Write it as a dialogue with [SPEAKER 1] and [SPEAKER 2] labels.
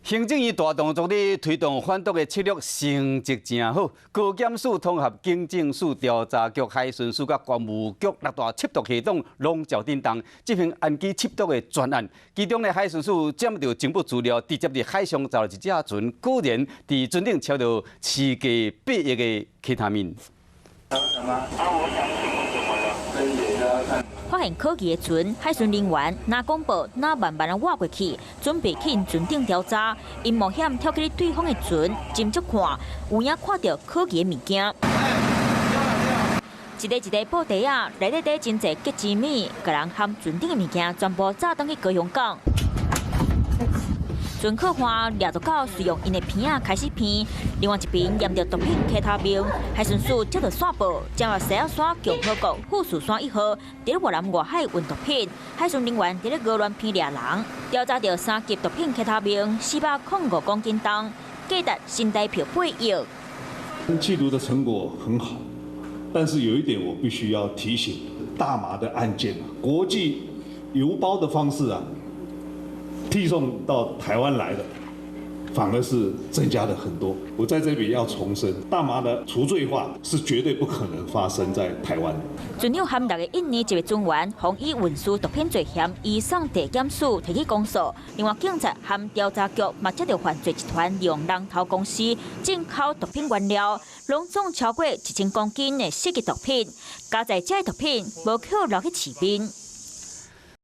[SPEAKER 1] 行政院大動作咧推動反毒的策略成績誠好，高檢署統合警政署調查局、海巡署佮關務局六大緝毒系統攏照振動執行安基緝毒的專案。其中呢，海巡署掌著情報資料，直接佇海上查著一隻船，果然佇船頂抄著市價8億的 K 他命。
[SPEAKER 2] 發現可疑的船，海巡人員若廣播，若慢慢仔倚過去，準備去𪜶船頂調查。𪜶冒險跳去對方的船，斟酌看，有影看著可疑的物件。一个一个布袋仔，內底底真濟吉之米，共人含船頂的物件全部載轉去高雄港。船靠岸掠著狗，隨用𪜶的鼻仔開始鼻。另外一邊驗著毒品 K 他命，海巡署接著線報，將來獅仔山共和國富士山1號，佇咧越南外海運毒品，海巡人員佇咧鵝鑾鼻掠人，調查著三級毒品 K 他命405公斤重，價值新台票8億。
[SPEAKER 3] 緝毒的成果很好，但是有一點我必須要提醒，大麻的案件，國際郵包的方式啊，遞送到台灣來的，反而是增加了很多。我在這裡要重申，大麻的除罪化是絕對不可能發生在台灣。
[SPEAKER 2] 船長含六个印尼籍的船員，予以運輸毒品罪嫌，移送地檢署提起公訴。另外，警察含調查局嘛接著犯罪集團利用人頭公司進口毒品原料，攏總超過1000公斤的四級毒品，加在這毒品無可留去市面。